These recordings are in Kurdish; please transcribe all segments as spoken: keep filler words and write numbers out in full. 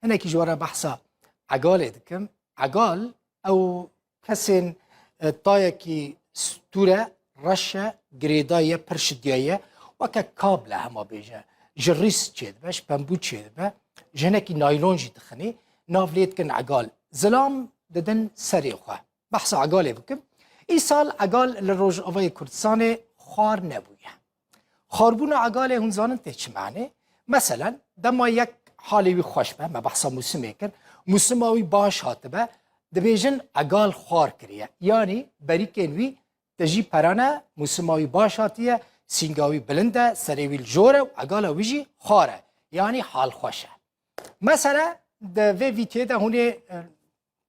Hinekî ji we re behsa Egalê dikim. Egal ew kesên, e, tayekî stûr e, reş e, girêdayî ye, pir şidiyayî ye. Weke kable hema bêje. Ji rîs çêdibe, ji pembû çêdibe. Ji hinekî naylon jî dixinî. Nav lê dikin egal. Zilam didin serê xwe. Behsa egalê bikim. Îsal egal li Rojavayê Kurdistanê xwar nebûye. Xwarbûna egalê hûn zanin tê çi manê? Meselen, dema yek halê wî xweş be, me behsa mûsimê kir, mûsima wî baş hatibe, dibêjin egal xwar kiriye. Yanî berîkên wî tijî pera ne, mûsima wî baş hatiye, sînga wî bilind e, serê wî li jor e û egala wî jî xwar e. Yanî hal xweş e. Mesele, di vê vîdyoyê de hûn ê, e,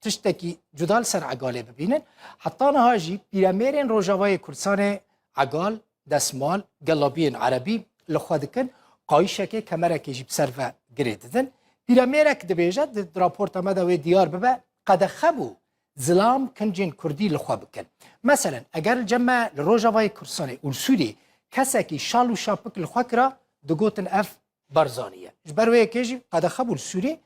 tiştekî cuda li ser egalê bibînin. Heta niha jî pîremêrên Rojavayê Kurdistanê egal, desmal, gelabiyên erebî li xwe dikin, qayîşekê, kemerekê jî bi ser ve girê didin. Pîremêrek dibêje, di, di raporta me de wê diyar bibe, qedexe bû zilam kincên kurdî li xwe bikin. Meselen, eger li cem me li Rojavayê Kurdistanê û li Sûriyê kesekî şal û şapik li xwe kira, digotin ev Barzanî ye. Ji ber wê yekê jî qedexe bû li Sûriyê.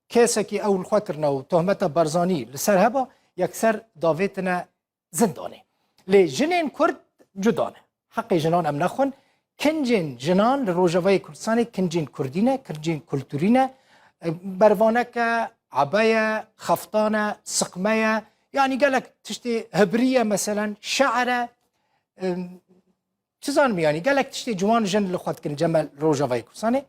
Kesekî ew li xwe kirine û tohmeta Barzanî li ser heba, yekser davêtine zindanê. Lê jinên Kurd cuda ne. Heqê jinan em nexwin. Kincên jinan li Rojavayê Kurdistanê kincên Kurdî ne, kincên kulturî ne. E, bervaneke, ebe ye, xeftan e, siqme ye. Yanî gelek tiştê hibrî ye, meselen, şe'er e. E, çi zanim yanî, gelek tiştê ciwan jin li xwe dikin cem me li Rojavayê Kurdistanê.